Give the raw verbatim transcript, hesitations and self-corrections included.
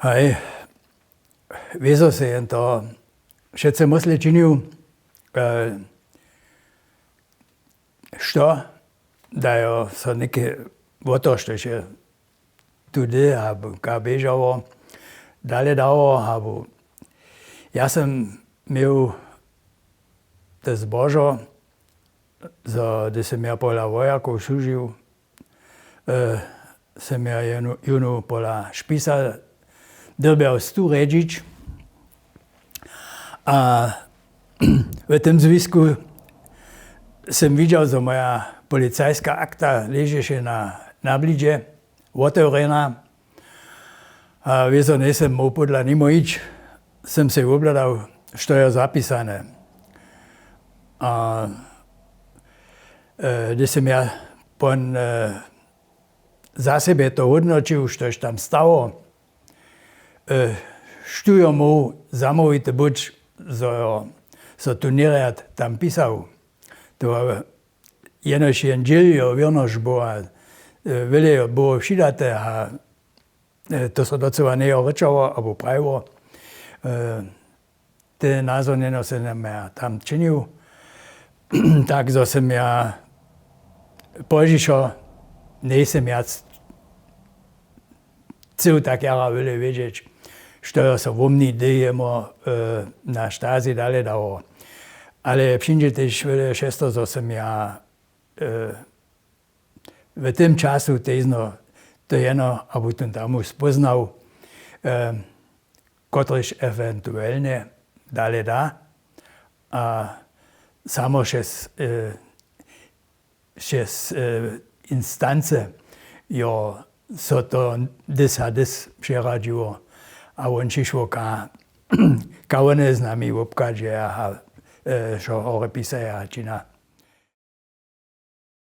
Haj, wězo se jen to wšetce mysle činił, što dajo so něke wo to, štož je tudy abo ka běžało, dale dało abo ja sem měł te zbožo, zo hdy sem ja pola wojakow słužił, sem ja jónu pola špisa dyrbjał stu rjedźić. A w tym zwisku sem widźał, zo moja policajska akta ležeše na nablidźe wotewrjena. A wězo njejsem móhł podla nimo hić, sem sej wobhladał, što je zapisane. A hdy sem ja pon za sebje to hódnoćił, štož tam stało, štó jo móhł zamołwity być, zo tu njerjad tam pisał. To jenož jen dźěl jo wěrnosć była, wjele jo było přidate a to so docyła njejo rěčało abo prajiło. Te nazhonjeno se nam ja tam činił, tak zo sem ja pozdźišo njejsem ja chcył tak jara wjele wědźeć, što jo so wo mni dejemo na štazi dale dało. Ale přińdźe tež wjele šesto zo sem ja w tym času tejzno to jeno abo tón tamu spóznał, kotryž ewentuelnje dale da. A samo přez instance jo so to dys a dys přeradźiło a wón přišło ka wone z nami wobchadźeja a wšo hore pisaja a čina.